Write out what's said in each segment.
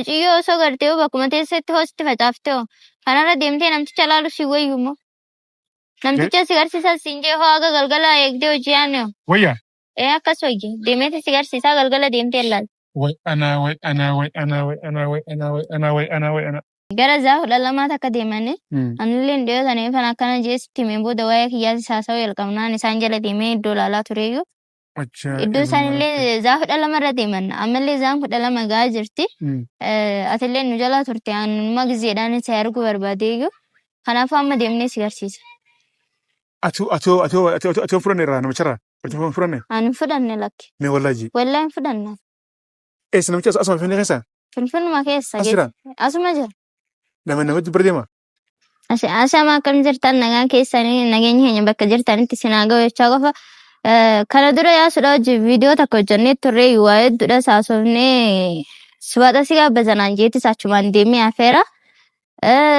Miciyyoo osoo gartee hoo bakkuma teessetti hoo sitti facaaftee hoo. Kanarra deemtee namticha laalu si wayyu immoo. Namticha si garsiisa siin jee hoo haga galgala eegdee hojii yaanne hoo. Wayya. Ee akkas wayya. Deemeeti si garsiisaa galgala deemtee laal. Way anaa way anaa way anaa way anaa way anaa way anaa way anaa way anaa. Gara zaa 12 takka deemanii anillee dhiyoo tana ifan akkana jee sitti himeen booda waa'ee kiyyaas haasawuu jalqabnaan isaan jala deemee iddoo ilaalaa tureeyyuu. Iddoo isaanillee zaa 12 irra deeman. Ammallee zaan 12 gahaa jirti. Atillee nu jalaa turte anuma gizeedhaan si arguu barbaadeeyyuu. Kanaafuu amma deemnee si garsiisa. Atoo atoo atoo atoo atoo atoo fudhanne irraa namicharraa. Atoo fudhanne. Ani hin fudhanne lakki. Mee wallaahi jii. Wallaahi hin fudhanne. Eessa namichi asuma finfinnee keessa? Finfinnuma keessa. As jira? Asuma jira. Nama namatti bira deema. Ashamaa akkam jirtan nagaan keessanii nageenya keenya bakka jirtanitti isin haa ga'u jechaa qofa. Kana dura yaasuudha hojii viidiyoo takka hojjannee turre waa hedduudha haasofnee subaadha si gaabbatanaan jeetis achumaan deemee hafeera.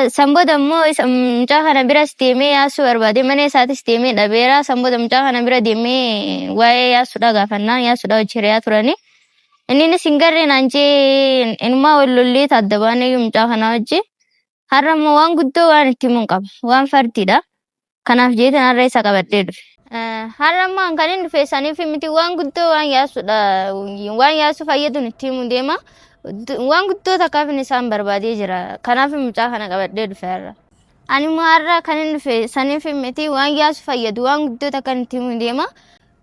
San booda immoo isa mucaa kana biras deemee yaasuu barbaade mana isaatis deemee dhabeera. San booda mucaa kana bira deemee waa'ee yaasuudha gaafannaan yaasuudha hojii hiriyaa turanii. Inninis hin garree naan jee inumaa wal lollee adda baaneyyuu mucaa kana wajji. Har'a immoo waan guddoo waan itti himuun qaba. Waan fardiidha. Kanaaf jeetan har'a isa qabadhee dhufe. Har'a immoo an kan hin dhufe saniif miti waan guddoo waan yaasuudha. Waan yaasuu fayyaduun itti himuu deema. Waan guddoo takkaaf inni isaan barbaadee jira. Kanaaf mucaa kana qabadhee dhufe har'a. Ani immoo har'a kan hin dhufe saniif miti waan yaasu fayyadu waan guddoo takkan itti himuu deema.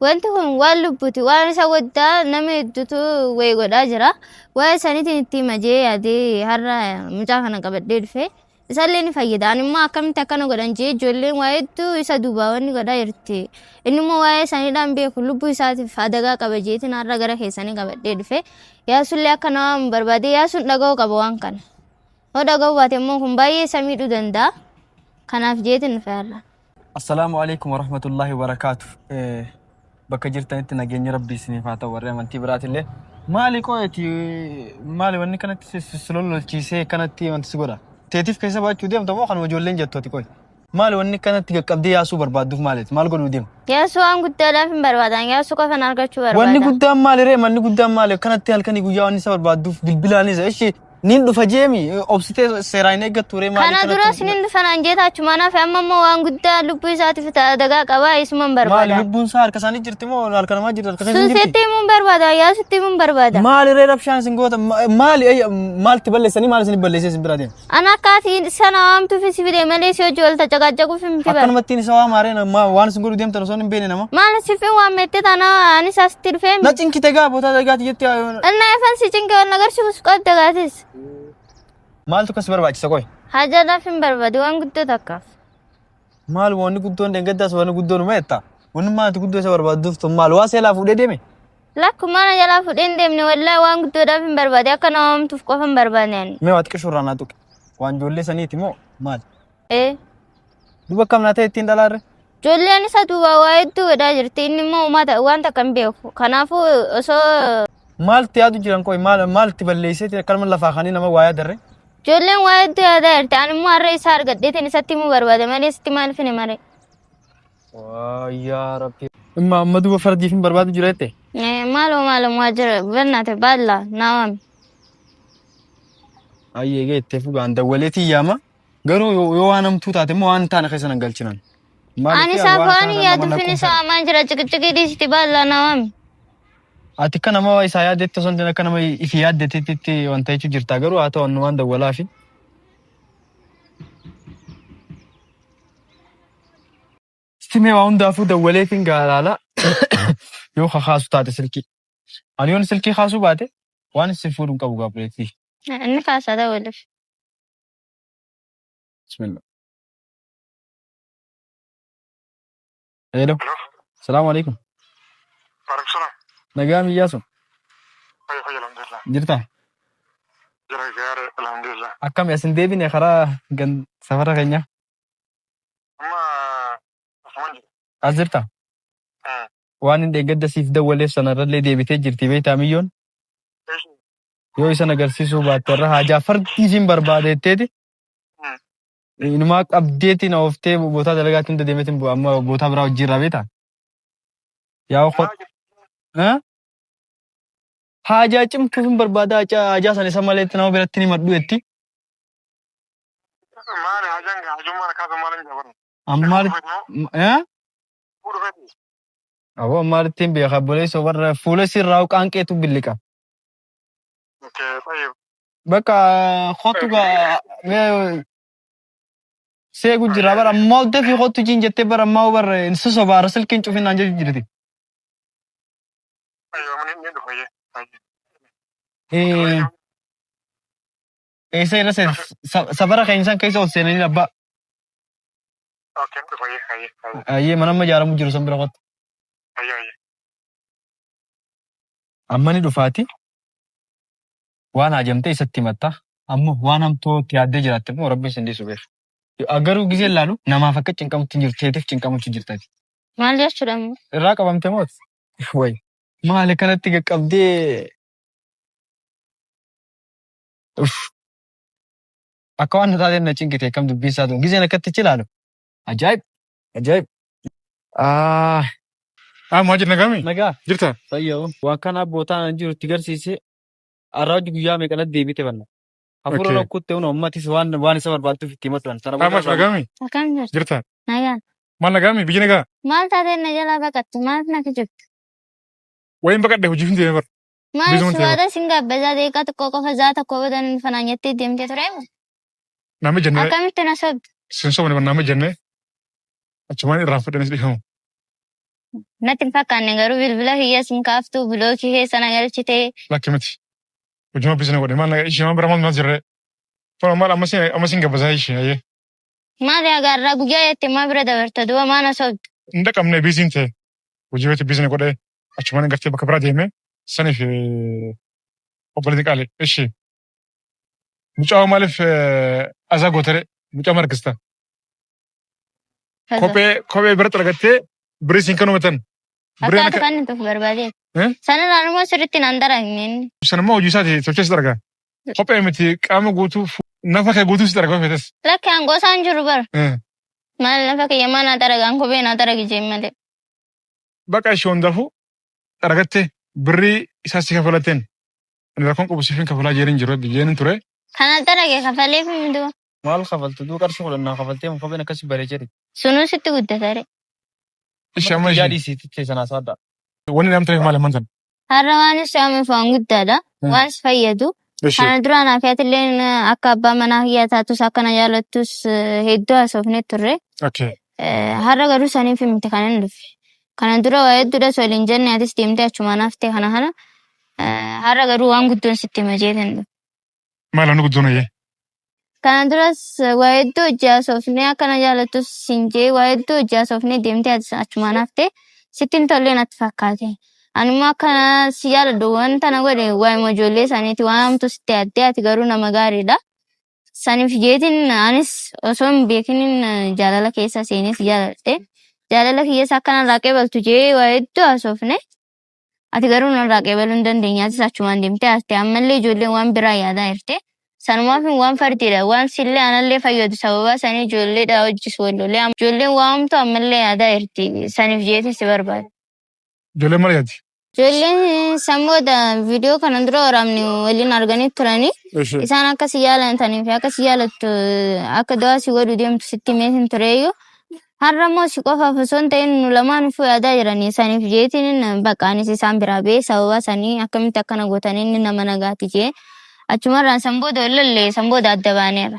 Wanti kun waan lubbuti waan isa waddaa nama hedduutu wayi godhaa jira. Waa'ee saniitiin itti hima jee yaadee har'a mucaa kana qabadhee dhufe. Isallee ni fayyada. Ani immoo akkamitti akkana godhan jee ijoolleen waa hedduu isa duubaa wanni godhaa jirti. Inni immoo waa'ee saniidhaan beeku lubbuu isaatiif adagaa qaba jeetiin har'a gara keessanii qabadhee dhufe. Yaasullee akka nama barbaade yaasuun dhaga'uu qaba waan kana. Yoo dhaga'uu baate immoo kun baay'ee isa miidhuu danda'a. Kanaaf jeetiin dhufe har'a. Assalaamu alaikum warahmatullahi wabarakaatu. Bakka jirtanitti nageenyi rabbii isiniif haa ta'u warri amantii biraatillee. Maali qo'eeti maali wanni kanatti si lololchiisee kanatti wanti si godha. Teetiif keessa baachuu deemta moo kanuma ijoolleen jettu ati qo'i. Maali wanni kanatti qaqqabdee yaasuu barbaadduuf maaliiti maal godhuu deema. Yaasuu waan guddaadhaaf hin barbaadan. Yaasuu qofan argachuu barbaada. Wanni guddaan maali ree manni guddaan maali kanatti halkanii guyyaa wanni isa barbaadduuf bilbilaanis ishee Nin dhufa jeemi obsitee seeraan hin eeggattu ree maali Kana duras nin dhufa naan jeeta achumaan hafe amma immoo waan guddaa lubbuu isaatiif adagaa qabaa isuman Maali barbaada. lubbuun isaa harka isaanii jirti moo harka namaa jirti harka isaanii jirti? Suusetti himuun barbaada yaasutti himuun barbaada. Maali ree rabshaan isin goota maali maalti balleessanii maal isin balleessee isin biraa deema? Ana akka ati sana waamtuuf si fide malee si hojii wal tacaqacaquuf hin miti bara. Akkanumattiin isa waa maaree waan isin godhu deemtan osoo hin beekne nama. Maal siif hin waammettee taana anis asitti dhufee Na cinkite gaa bootaa dagaati jetti. Innaa ifan si cinqe wal nagarsiisus qabda gaatis. Maaltu akkas barbaachisa qoy? Hajaadhaaf hin barbaadu waan guddoo takkaaf. Maal wanni guddoon dheengaddaas wanni guddoon uma jetta? Wanni maati guddoo isa barbaadduuf tun maal? Waa seelaa fuudhee deeme? Lakkumaa na jalaa fuudhee hin deemne wallaahi waan guddoodhaaf hin barbaade akka na waamtuuf qofa hin barbaadne ani. Mee waa xiqqishuu irraa naa tuqe. Waan ijoollee saniiti moo maal? Ee. Duba akkam naa ta'e ittiin dhalaarre? Ijoolleen isa duubaa waa hedduu godhaa jirti inni immoo uummata waan takka hin beeku. Kanaafuu osoo Maalti yaadu jiran qoy maal maalti balleesseeti akkanuma lafaa kanii nama waa yaadarre? Ijoolleen waa hedduu yaadaa jirti. Ani immoo har'a isa argadheetiin isatti himuu barbaade malee sitti maaliif hin himare? Waa yaa rabbi. Imma amma duba fardiif hin barbaadu jira jette? Maaloo maaloo maa jira bannaate baalla naa waami. Ayyee geettee fugaan dawwaleetiin yaama. Garuu yoo waan hamtuu taate immoo waan hin taane keessa nan galchinan. Maaliif Ani yaa isaaf waan waan kana nama yaaduuf naquun inni fedha. saamaa jira ciqiciqii dhiisiti baallaa naa waami. Ati akka nama isaa yaaddetti osoo hin ta'in akka nama ifi yaaddetti wanta jechuu jirta garuu haa ta'u annumaan dawwalaafi. Sitti mee waa hundaafuu dawwaleetiin gaalaala yoo kakaasu taate silkii. Ani yoon silkii kaasuu baate waan isin fuudhu hin qabu gaabreetii. Inni kaasaa dawwaleef. Bismillah. Hello. Salaamu alaikum. Waalaikum salaam. Nagaa miyyaa sun. Fayya fayya alhamdulillah. Jirta? Jira gaarii alhamdulillah. Akkami asin deebine karaa gan safara keenya. Amma asuman jira. As jirta? Waan hin deeggadda siif dawwaleef sanarrallee deebitee jirti beektaa miyyoon. Yoo isan agarsiisuu baatte irra haajaa fardii siin barbaade jetteeti. Inumaa qabdeetti na ooftee bootaa dalagaatti hunda deemeetiin amma bootaa biraa hojii irraa beektaa? Yaa ko. Haajaa cimtuu hin barbaada haajaa sana isa malee nama biratti ni madhu jetti. Maali haajaan haajummaan akkasuma maal hin jabaran? Ammaal eh? Aboo ammaalitti hin beeka obboleessoo warra fuula sirraa qaanqeetu billiqa. Bakka kottu gaa mee seegu jira bara ammaa dafii kottu jiin jettee bara ammaa bara hin sosobaara silkiin cufinaan jedhu jirti. Eh, Eessa irra seen safara keenya san keessa ol seenanii abbaa. Ayyee mana amma ijaaramu jiru san bira kottu. Amma ni dhufaati. Waan haajamtee isatti himatta. Ammoo waan hamtuu itti yaaddee jiraatte immoo rabbiin sin dhiisu beeku. Garuu gizee laalu namaaf akka cinqamutti hin jirtu teetiif cinqamutti jirtati. Maal jechuudha immoo? Irraa qabamte moo? Wayi. Maali kanatti qaqqabdee Uff. Akka waan na taateen na cinqite akkam dubbiin isaa tun. Gizeen akkatti ichi ilaalu. Ajaa'ib! Ajaa'ib! Ah, Ah, maal jirta nagaami? nagaa. Jirta? Fayyoo. Waan kana abbootaan an jiru itti garsiise har'a hojii guyyaa meeqanatti deebite banna. Hafuura Okay. rakkutte hunda ummatis waan waan isa barbaadduuf itti himadhu an. Sana Ah, booda maal nagaami? Akkam jirtu? Jirta? Nagaan. Maal nagaami? Biyyi nagaa? Maal taateen na jalaa baqatte? Maal na kijibde? Wayiin baqadhe hojiif hin deeme bara. Maal Bizuun si ta'e waada sin gaabbazaa deeqaa tokko qofa zaa tokko booda fanaan jettee deemtee ture moo? Nama jennee Akkamitti na sobde? sin sobne bara nama jennee achumaan irraan fudhanis dhiifamu. Natti hin fakkaanne garuu bilbila kiyya sin kaaftuu bilookii keessa na galchitee. Lakki miti. Hojuma bisina godhe maal ishee maal bira maal maal jirre. Tola maal ammas hin gabbasaa ishee ayyee. Maal agaarraa guyyaa jettee maa bira dabarta duba maa na sobde? Hin dhaqabne biisiin ta'e. Hojii weetti biisina godhe achumaan gartee bakka biraa deeme saniif obboleettiin qaali ishee. Mucaa maaliif azaa gootere mucaa markista. Kophee biratti argattee birii siin kanuma tan. Bireen Akka akka kan tokko barbaadee. Eh? Sanarraan immoo sirriitti naan daragne inni. Sana immoo hojii isaati tolchee si darga. Kophee miti qaama guutuu nafa kee guutuu si darga feetes. Lakki aangoo isaan jiru bara. Maal nafa kiyya maa naa daragaan kophee naa daragi jeen malee. Baqa ishee hundaafuu argatte birrii isaa si kafalatteen. Ani rakkoon qabu siifin kafalaa jeerin jiru jeerin ture. Kana darage kafaleef himi duba. Maal kafaltu duu qarshii kudhan naa kafaltee kopheen akkasii bareechee. Sunuu sitti guddatare. Ishee amma Ijaa ishee dhiisiitti teessan haasaadha. wanni namni ta'eef maal amman sana. Har'a waan si waameef waan guddaadha. Waan si fayyadu. Ishee Kana dura anaaf yaatilleen akka abbaa manaa kiyyaa taatus akka na jaalattus hedduu haasofnee turre. Okay. Har'a garuu saniif miti kan hin dhufe. Kana dura waa hedduudhas waliin jenne atis deemtee achumaan haftee kana kana. Har'a garuu waan guddoon sitti hima jeetiin dhufe. Maal wanni guddoon ayyee. Kana duras waa hedduu hojii haasofnee akka na jaalattus siin jee waa hedduu hojii haasofnee deemtee atis achumaan haftee sitti hin tollee natti fakkaate. Ani immoo akka si jaaladhu wanta na godhe waa'ima ijoollee isaaniiti waan hamtu sitti yaaddee ati garuu nama gaariidha. Saniif jeetiin anis osoo hin beekinin jaalala keessa seenee si jaaladhe. Jaalala kiyyeessa akka narraa qeebaltu jee waa hedduu haasofne. Ati garuu narraa qeebaluu hin dandeenye. Atis achumaan deemtee haste. Ammallee ijoolleen waan biraa yaadaa jirte. Sanumaaf waan fardiidha. Waan sillee anallee fayyadu sababa sanii ijoolleedha hojis wal lolee. Ijoolleen waa homtu ammallee yaadaa jirti. Saniif jeetiin si barbaada. Ijoolleen maal yaaddi? Ijoolleen sammoota viidiyoo kana dura waraabne waliin arganii turanii. Ishee Isaan akka si jaalatanii fi akka si jaalattu akka du'aa si godhu deemtu sitti himeetiin tureeyyuu. Har'a immoo si qofaaf osoo hin ta'in nu lamaan ufuu yaadaa jiranii saniif jeetiin bakka anis isaan biraa ba'ee sababa sanii akkamitti akkana gootanii inni nama nagaati jee achumarraan san booda wallallee san booda adda baaneera.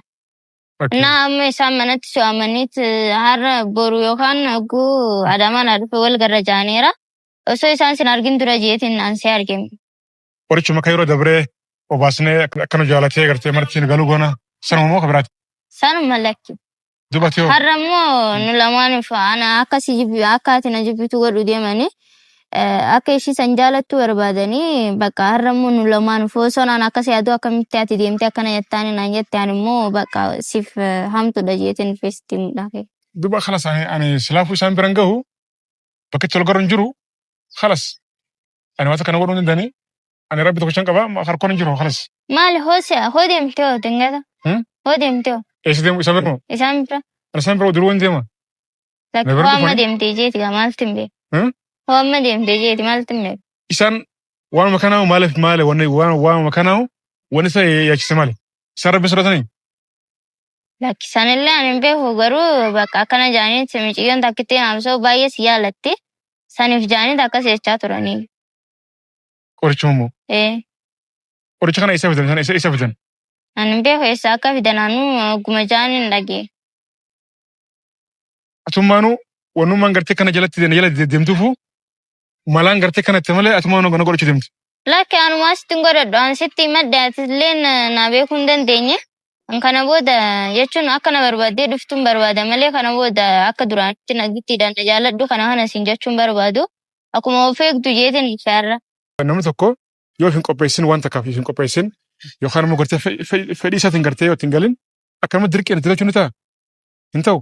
Okay. Na amma isaan manatti si waamaniit har'a boru yookaan hogguu Adaamaan haa dhufe wal garra jaaneera. Osoo isaan sin argin dura jeetiin an si argame. Qorichuma akka yeroo dabree obaasnee akka nu jaalatee gartee marti nu galuu goona. Sanuma moo kabiraati? Sanuma lakki. Dubartii hoo? Har'a immoo nu lamaaniif ana akka si jibbi akka ati na jibbitu godhu deemanii akka ishii san jaalattu barbaadanii bakka har'a immoo nu lamaaniif osoo naan akkas yaadu akkamitti ati deemtee akkana jettaani naan jette ani immoo bakka siif hamtuudha jeetiin feesitti mudhaa. Duba khalas ani silaafuu isaan biran gahu bakka itti wal garu hin jiru khalas ani waan kana godhuu hin danda'ani ani rabbi tokkochan qaba harkoon hin jiru khalas. Maali hoo si'a hoo deemtee hoo dingata Hmm? hoo deemtee hoo Eessa deemu isa bira moo? isaan bira Ani isaan bira duruu hin deema. lakki Na bira hoo amma dhufanii? deemtee jeeti gaa maaltu hin beeku Hmm? hoo amma deemtee jeeti maaltu hin beeku. Isaan Waanuma kanaa maaliif maali wanni waanuma kanaa wanni isa yaachise maali? Isaan rabbi sodaatanii? Lakkisanillee ani hin beeku garuu bakka akkana jaaniit miciyyoon takkittiin haamsoo baay'ee si jaalatti. Saniif jaaniit akkas jechaa turanii. Qorichuma immoo. Ee. Qoricha kana eessa fidan? Isaan eessa fidan? Ani hin beeku eessa akka fidan anuu ogguma jaaniin dhagee. Atummaanuu wannummaan gartee kana jalatti jala deemtuufu malaan gartee kana itti malee atummaanuu kana godhachuu deemti. Lakki anumaa sitti hin godhadhu. An sitti himadhe atillee na beekuu hin dandeenye. An kana booda jechuun akka na barbaaddee dhuftuun barbaada malee kana booda akka duraanitti na gittiidhaan na jaaladhu kana kana siin jechuun barbaadu. Akkuma of eegdu jeetiin dhufe har'a. Namni tokko yoo of hin qopheessin waan takkaaf hin qopheessin yookaan immoo gartee fedhii isaatiin gartee yoo ittiin galin akkanuma dirqiin itti galchuun ni ta'a. Hin ta'u.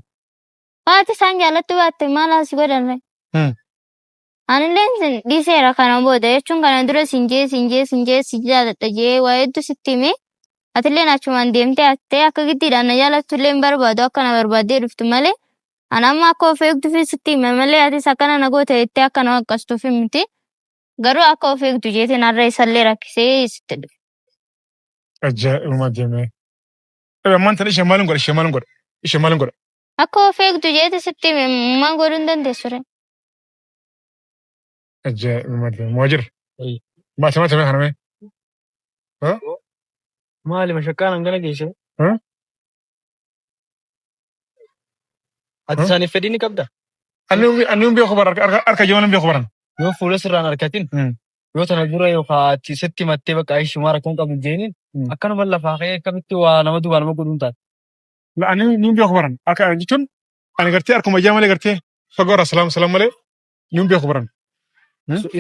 Waati isaan jaalattu baatte maal as godhan ree? Anilleen sin dhiiseera kana booda jechuun kana dura sin jee sin jee sin jee si jaaladha jee waa hedduu sitti hime. Atilleen achumaan deemtee hattee akka giddiidhaan na jaalattu illee hin barbaadu akka na barbaaddee dhuftu malee. Ani amma akka of eegduuf sitti hime malee atis akkana na goote jettee akka na waqqastuuf miti. Garuu akka of eegdu jeetiin har'a isallee rakkisee sitti dhufe. Ajaa'ibuma deemee. Ammaan tana ishee maalin godha ishee maalin godha ishee maalin godha. Akka of eegdu jeeti sitti hime maal godhuu hin dandeessu ree. Ajaa'ibuma deemee. Muhaajir. Maati maati mee kana mee. Maali mashaqqaan hangana geesse? Ati isaaniif fedhii ni qabda? Ani hin beeku bara harka ijaa hin beeku baran. Yoo fuula sirraan argatin yoo tana dura yookaan ati sitti himattee bakka ishumaa rakkoon qabu hin jeeniin akkanuma lafaa ka'ee akkamitti waa nama duubaa nama godhuun taate. Ani ni beeku baran harka jechuun ani gartee harkuma ijaa malee gartee fagoo irraa salaam salaam malee ni beeku baran.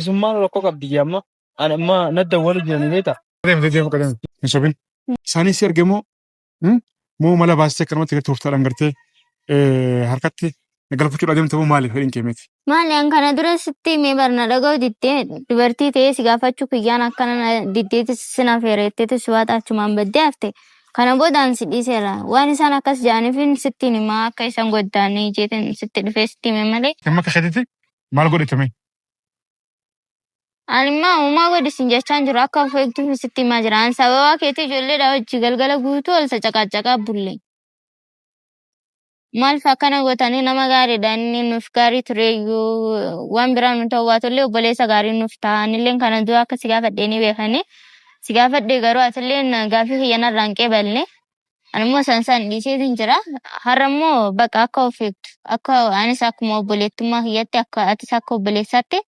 Isummaan rakkoo qabdi amma ani amma nadda wal jiranii beektaa? Deem deem deem hin sobin. Isaanii si arge moo moo mala baastee akkanumatti gartee tooftaadhaan gartee harkatti galfachuudhaa deemte moo maali fedhiin kee meeti? Maali an kana dura sitti himee barna dhaga'u diddee dubartii ta'ee si gaafachuu kiyyaan akkana na diddeeti sin afeereetteetu si waaxa achumaan baddee hafte. Kana booda an si dhiiseera. Waan isaan akkas jedhaniifin sittiin himaa akka isaan goddaanii jeetiin sitti dhufee sitti hime malee. Amma akka keetitti maal godhite mee? Ani immoo uumaa godhi sin jechaan jiru akka of eegduuf sitti himaa jira. An sababaa keetii ijoolleedha hojii galgala guutuu ol caqaacaqaa bulle. Maaliif akkana gootanii nama gaariidha inni nuuf gaarii tureeyyuu waan biraa nu ta'uu baatullee obboleessa gaarii nuuf ta'a. Anilleen kana dura akka si gaafadhee ni beekani. Si gaafadhe garuu atilleen gaafii kiyya narraa hin qeebalne. Ani immoo san san dhiiseetiin jira. Har'a immoo bakka akka of eegdu akka anis akkuma obboleettummaa kiyyatti akka atis akka obboleessaatti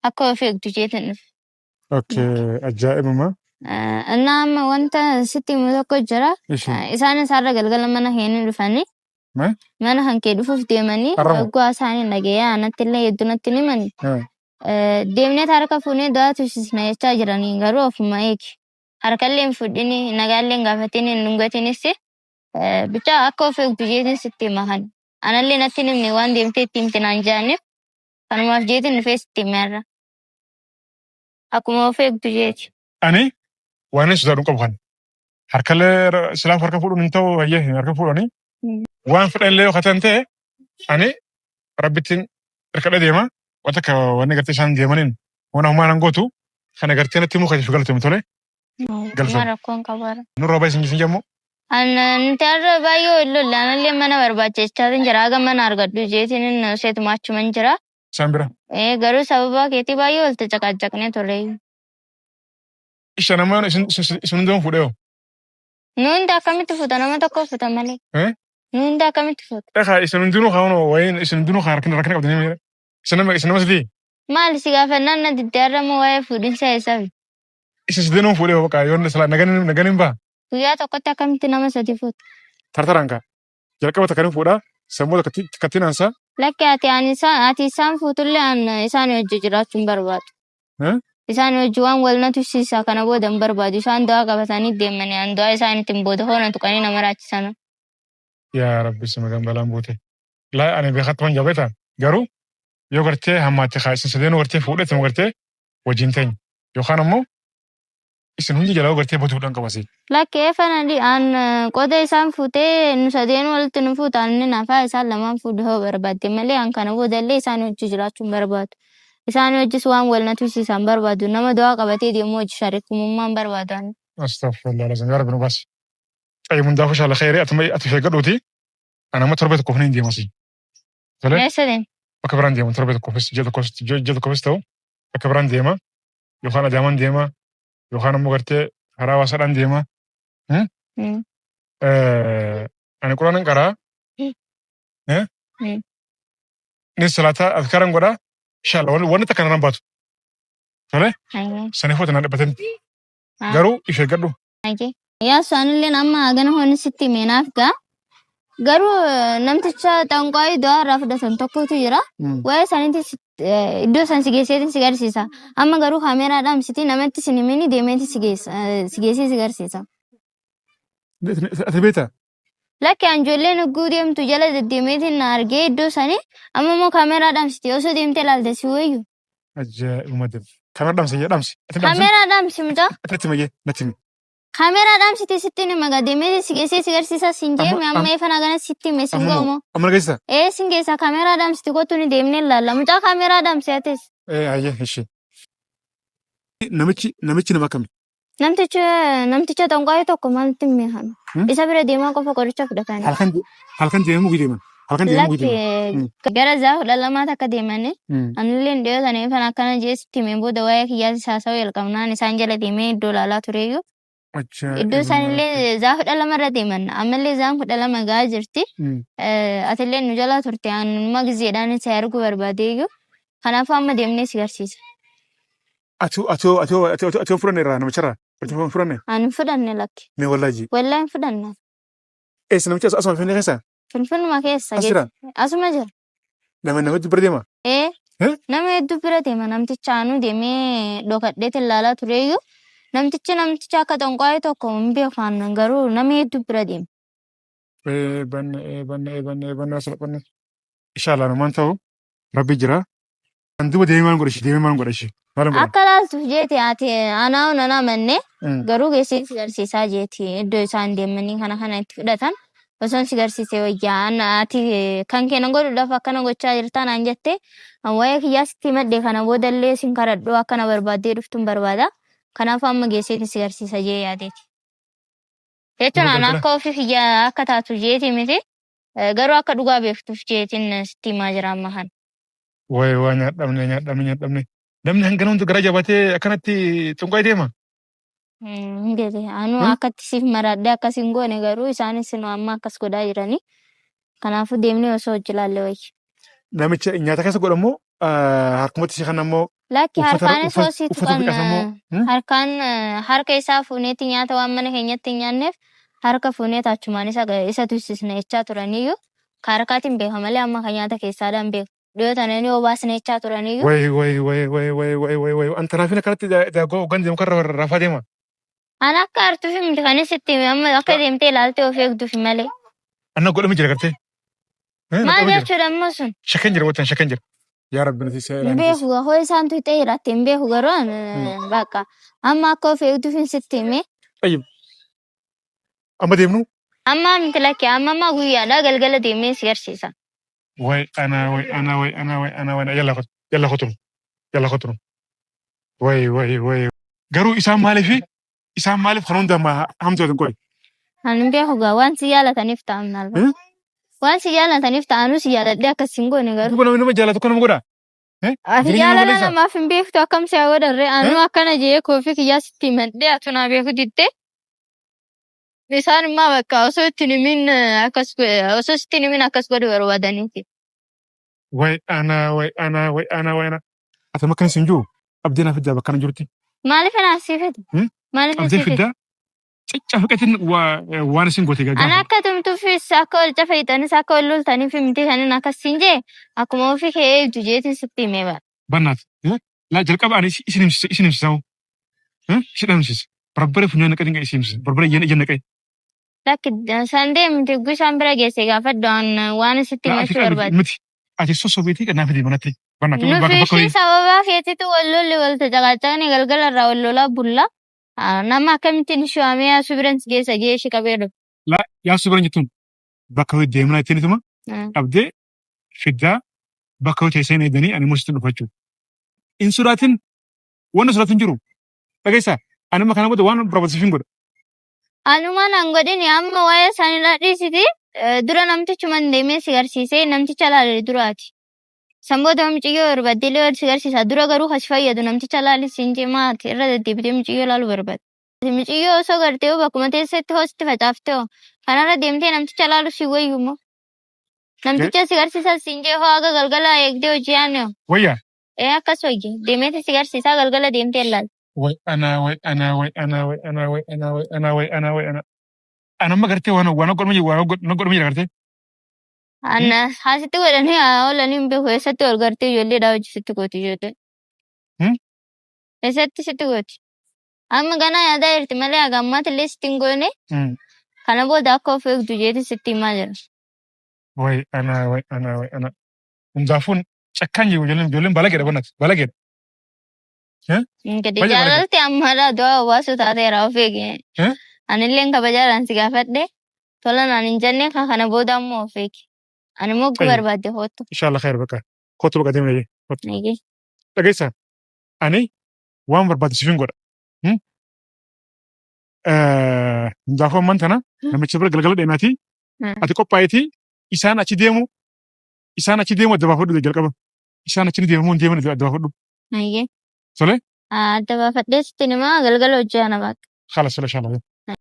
akka of eegdu jeetiin dhufe. Okay, ajaa'ibuma. Innaa amma wanta sitti himu tokko jira. Ishi. Isaanis har'a galgala mana keenya dhufanii Mee? mana kan kee dhufuuf deemanii Har'a moo? waggaa isaanii dhaga'ee anatti illee hedduu natti hin himani. Deemnee harka fuunee du'aa tursiisna jechaa jiranii garuu ofuma eegi. Harkallee hin fudhini, nagaallee hin gaafatini, hin dhungatinis bichaa akka of eegdu jeetiin sitti hima kan. Anallee natti hin himne waan deemtee itti himte naan jedhaniif kanumaaf jeetiin dhufee sitti hime har'a. Akkuma of eegdu jeeti. Ani waan inni sodaadhu hin qabu kan. Harkallee silaaf harka fuudhuun hin ta'u hayyee harka fuudhanii waan fedhan illee yoo katan ta'e ani rabbittiin hirkadhee deema. Wanta akka wanni gartee isaan deemaniin waan homaa nan gootu kana gartee natti himuu keetiif galatoomi tole. Galatoom. Uma rakkoon qabu har'a. Nurraa baay'ee sin jemmoo. An nuti har'a baay'ee wal lolle anallee mana barbaachachaa jira haga mana argadhu jeetiin inni seetuma achuman jira. Isaan bira. Ee garuu sababa keetii baay'ee wal caqaacaqnee turre. Isha nama isin isin hundumaa fuudhee hoo? Nu hunda akkamitti fuuta nama tokko fuuta malee. Eh? Nu hunda akkamitti fuuta? Egaa isin hundinuu haa hunoo wayiin isin hundinuu haa rakkina rakkina qabdanii miira. Isin nama sadii. Maali si gaafannaan na didde har'a immoo waa'ee fuudhinsa eessa fi? Isin sadeenuu fuudhee hoo bakka yoon silaa nagan nagan hin baha. Guyyaa tokkotti akkamitti nama sadi fuuta? Tartaraan kaa. Jalqaba takka ni fuudha sammuu takka takkatti naansa. Lakki ati ani isaan ati isaan fuutullee an isaan hojii jiraachuu hin barbaadu. Eh? Isaan hojii waan wal na tursiisa kana booda hin barbaadu. Isaan du'aa qabatanii deemanii an du'aa isaaniitiin booda hoona tuqanii nama raachisan. Yaa Rabbi si magan balaan buute. Laa ani beekatti waan jabeeta garuu yoo gartee hammaatte kaa isin sadeenuu gartee fuudhee tuma gartee wajjin teenya yookaan ammoo isin hundi jalaa gartee baduudhaan qabasi. Lakki eefana an qoda isaan fuutee nu sadeenuu walitti nu fuuta inni nafaa isaan lamaan fuudhu yoo barbaadde malee an kana boodallee isaan hojii jiraachuu hin barbaadu. Isaan wajjis waan wal na tursiisan barbaadu. Nama du'aa qabatee deemu wajji sharikumummaa hin barbaadu ani. Astaghfirullah lazim yaa rabbi nu baasi. Qayyim hundaafuu shaala khayrii atuma ati of eeggadhuuti. Ani amma torbee tokkoof ni deema asii. Tole Eessa deemta? bakka biraan deema torbee tokkoofis ji'a tokkos ji'a tokkoofis ta'u bakka biraan deema yookaan Adaamaan deema yookaan ammoo gartee karaa hawaasaadhaan deema. Ani quraanan qaraa. Ni salaataa azkaaran godhaa. Inshallah wanni takka nan baatu. Tole saniif wata nan dhibbatin. Garuu if eeggadhu. Yaasu anilleen amma hagana hoonni sitti hime naaf ga'a. Garuu namticha xanqwaayii du'aa irraa fudhatan tokkotu jira. Waa'ee isaaniitti iddoo san si geesseetiin si garsiisa. Amma garuu kaameeraa dhaamsiti namatti sin himini deemeeti si geessa si geessee si garsiisa. Ati beektaa? Lakki an ijoolleen hogguu deemtu jala deddeemeetiin na argee iddoo sanii amma immoo kaameeraa dhaamsiti osoo deemtee ilaalte si wayyu. Ajaa'ibuma deem. Kaameeraa dhaamsi yaa dhaamsi. Ati dhaamsi. Kaameeraa dhaamsi mucaa. Ati natti himi natti himi. Kaameeraa dhaamsiti sitti hima gaa deemee si geessee si garsiisa siin Amma jeeme amma ifana gana sitti hime siin amma ga'umoo. amma geessisa. Ee siin geessa kaameeraa dhaamsiti kottu ni deemnee ilaalla mucaa kaameeraa dhaamsi atis. Ee hayyee ishee. Namichi namichi nama akkami? Namticha namticha xonqaayii tokko maaltti hin beekanu. Isa bira deemaa qofa qoricha fudhatanii. Halkan halkan deemuu deeman. Halkan deemuu Lakki deeman. gara zaa 12 takka deemanii anillee dhiyoo sana ifan akkana jee sitti himeen booda waa'ee kiyyaatti haasawuu jalqabnaan isaan jala deemee iddoo ilaalaa tureyyuu. Iddoo isaanillee zaa 12 irra deeman ammallee zaan 12 gahaa jirti. Atillee nu jalaa turte anuma gizeedhaan si arguu barbaadeeyyuu. Kanaafuu amma deemnee si garsiisa. Ati ati ati ati ati ati fudhanne irraa namicharraa ati fudhanne Ani hin fudhanne lakki. mee wallaahi. Wallaahi hin fudhanne. Eessa namichi asuma finfinnee keessa? Finfinnuma keessa. As jira? Asuma jira. Nama namatti bira deema? Ee. Eh? Nama hedduu bira deema namticha anuu deemee dhokadheetiin ilaalaa tureeyyuu namtichi namticha akka xonqaayii tokko hin beeku aannan garuu nama hedduu bira deema. Ee banne ee banne ee banne ee banne asuma banne. Inshallah namaan ta'u rabbi jira. Kan duuba deemee maal godha ishee deemee maal godha ishee maal godha. Akka laaltuuf jeeti ati anaa nan amanne garuu geessee si garsiisaa jeeti iddoo isaan deemanii kana kana itti fudhatan osoon si garsiisee wayyaa ana ati kan keena godhuudhaaf akkana gochaa jirtaa naan jette an waa'ee kiyyaa sitti himadhe kana boodallee sin karadhu akkana barbaaddee dhuftuun barbaada kanaafuu amma geesseeti si garsiisa jee yaadeeti. Jechuun Nama an galgala. akka ofii kiyyaa akka taatu jeeti miti garuu akka dhugaa beektuuf jeetiin sitti himaa jira amma kana. Wayi waa nyaadhamne nyaadhamne nyaadhamne. Namni hangana hundi garaa jabaatee akkanatti xunqaa deema. Hin gale. Anuu Hmm? akkatti siif maraadhee akkas hin goone garuu isaanis nu amma akkas godhaa jiranii. Kanaafuu deemnee osoo hojii ilaalle wayya. Namicha nyaata keessa godhamoo harkumatti si kan ammoo Lakki uffata harkaanis uffata hoo si uffata tuqan dhiqatan moo hmm? harkaan harka isaa fuuneeti nyaata waan mana keenyatti hin nyaanneef harka fuunee taachumaan isa isa tussisna jechaa turaniyyuu ka harkaatiin beeka malee amma ka nyaata keessaadhaan beeku. Dhiyoo tana ni obaasna jechaa turaniyyuu. Wayi wayi wayi wayi wayi wayi wayi wayi an tanaafin akkanatti daagoo hoggan deemu karra rafaa deema. An akka aartuufi miti kan sitti hime amma akka deemtee ilaaltee of eegduufi malee. Anna godhame jira gartee. Na Maal godhame jira. jechuudha immoo sun? Shakken jira watan shakken jira. Yaa Rabbi nuti seera Hin nuti. beeku gaa hoo isaan tuqxee jiraatte hin beeku garuu an bakka amma akka of eegduufin sitti hime. Tayyib. Amma deemnu. Amma miti lakki amma amma guyyaadha galgala deemee si garsiisa. Way ana way ana way ana way ana way yalla kot yalla kotunu yalla kotunu. Way way way. Garuu isaan maaliif isaan maaliif kan hunda hamtu hin qoy. Ani hin beeku gaa waan si jaalataniif ta'a minaalba. Waan si jaalataniif ta'anuu si jaaladhee akkas hin goone garuu. Duuba namni nama jaalatu akka nama godha. Ati Jireenya nama jaalala balleessa. namaaf hin beektu akkam si haa godharree anuu akkana jee koofii kiyyaa sitti himadhee atu naa beeku diddee. Isaan immoo bakka osoo itti hin himin akkas osoo sitti hin himin akkas godhu barbaadaniiti. Way ana way ana way ana way ana. Ati makkan isin jiru abdii na fiddaa bakka kana jirutti. Maaliif anaa sii fide? Maaliif Abdii sii fide? fiddaa caccafaqatin waan isin goote Ana gaafa. akka tumtuufis akka wal cafayxanis akka wal loltaniif miti kanin akkas siin jee akkuma ofii kee eegdu jeetiin sitti himee bara. Bannaat. Laa jalqaba ani isin himsisa isin himsisa hoo. Isin himsisa. Barbare funyaan naqee dinqa isin himsisa. Barbare ijaan ijaan naqee. Lakki san deemti yogguu isaan bira geesse gaafadhu an waan sitti Laa ati himachuu qabi barbaade. miti. Ati sossobeetii qannaa fidi manatti. Bannaat Nufi bakka bakka ishii wayii. sababaa keetitu wal lolli wal tacaqacaqni galgala irraa wal lolaa bulla. Nama akkamittiin ishii waamee yaasuu biran si geessa jee ishii qabee dhufe. Laa yaasuu biran jettuun bakka wayii deemnaa ittiin ituma qabdee fiddaa bakka wayii teessee eegdanii ani immoo sitti dhufa jechuudha. Hin sodaatin. Wanni sodaatin jiru. Dhageessaa? Ani amma kana booda waan barbaadu siif hin godha. Anuma nan godhini amma waa'ee isaanii dhiisiti dura namtichuman deemee si garsiisee namticha laale duraati. San booda mucayyoo barbaadde illee wal si garsiisa. Dura garuu kan si fayyadu namticha laali siin cimaati irra deddeebitee mucayyoo laaluu barbaadde. Mucayyoo osoo gartee hoo bakkuma teessetti hoo sitti facaaftee hoo kanarra deemtee namticha laalu si wayyu immoo. Namticha si garsiisa siin jee hoo haga galgala eegdee hojii yaanne hoo. Wayyaa? Ee akkas wayya. Deemeeti si garsiisaa galgala deemtee laal. Way anaa way anaa way anaa way anaa way anaa way anaa way anaa way anaa. Ani amma gartee waan waan godhamu jiru waan godhamu jira gartee. Anna haasitti godhanii haa oolanii hin beeku eessatti wal gartee ijoolleedhaa hojii sitti gooti ijoollee. Eessatti sitti gooti. Amma ganaa yaadaa jirti malee haga ammaatti illee sitti hin goone. Kana booda akka of eegdu jeeti sitti himaa jira. Way anaa way anaa way anaa. Hundaafuun cakkaan jiru ijoolleen ijoolleen balageedha bannati balageedha. Gadi Baay'ee bareeda. jaalalti ammaadhaa du'aa hawaasuu taateera of eegi. Eh? Anilleen kabajaadhaan si gaafadhe tola naan hin jenne kan kana booda ammoo of eegi. Ani immoo Tayyib. barbaadde hoottu. Inshallah khair bakka. Kootu bakka deemna jee. Kootu. Eegi. Dhageessaa ani waan barbaadu siif hin godha. Hmm? Hundaafuu ammaan tana namicha bira galgala deemaatii ati qophaa'itii isaan achi deemu isaan achi deemu adda baafadhu jalqaba. Isaan achi ni deemu moo hin deeman adda baafadhu. Ayyee. Tole? Adda baafadhee sitti himaa galgala hojii ana baqa. Khalas inshallah.